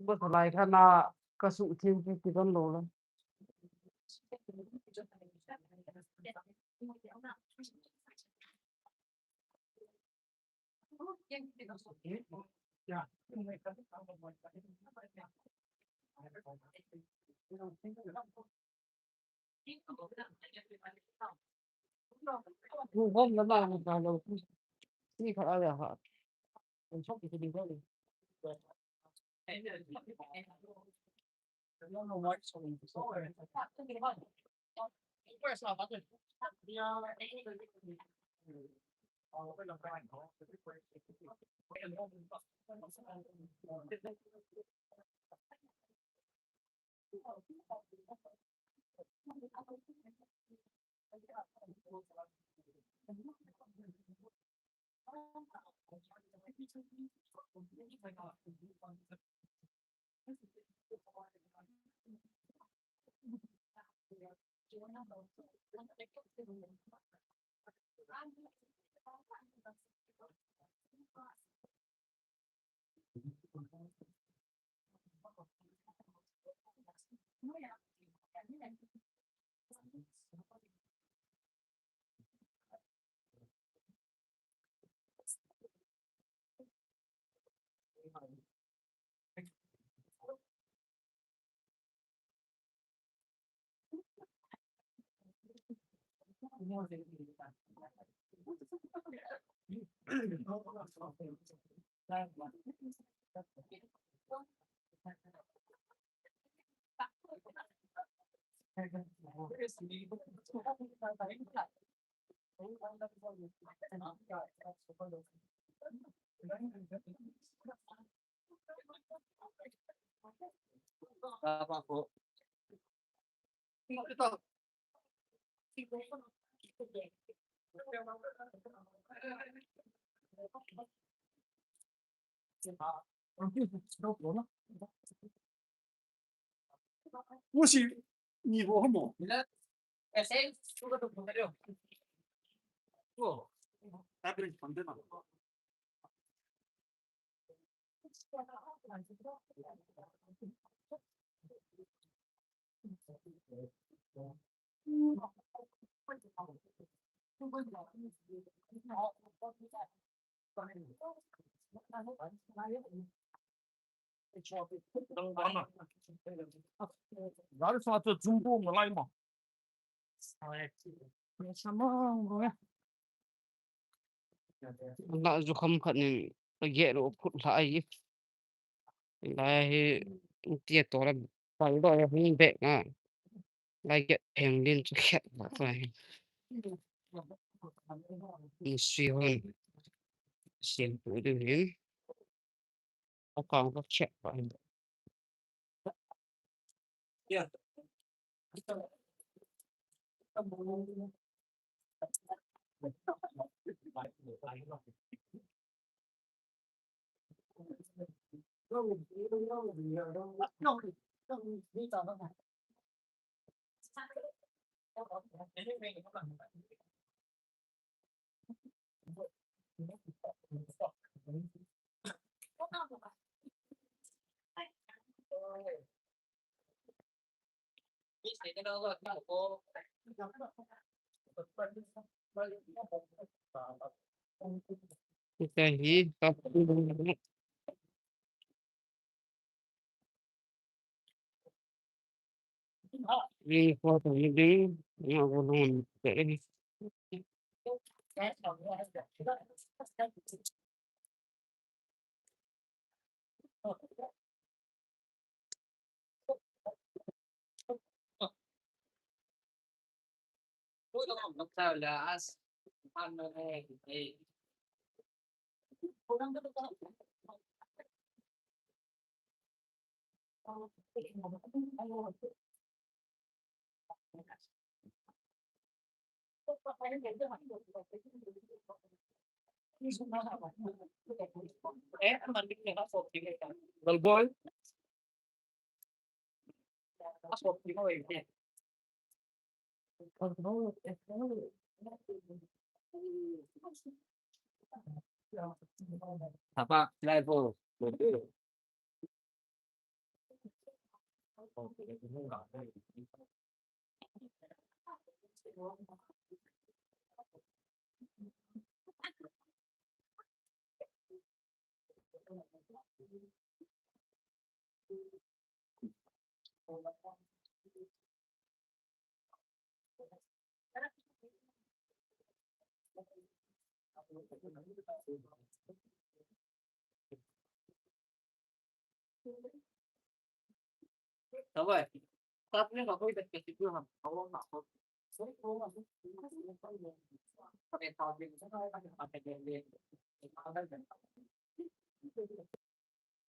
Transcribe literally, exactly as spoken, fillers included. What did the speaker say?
Bus lai kha na ka su thim ki ki don lo la. Hom na na na lo. Ni kha a ya ha. Gari sa chu jumbo malai ma. La jukham khat nin a gate u phut lha ahi. Lai hi tia to la pal do ya hung be na. Lai gate pheng din chu khet la to hi. Ni si hon. Sim pu du hin. Account ka check pa. Ita hi, Lalboi. Apa? Live po.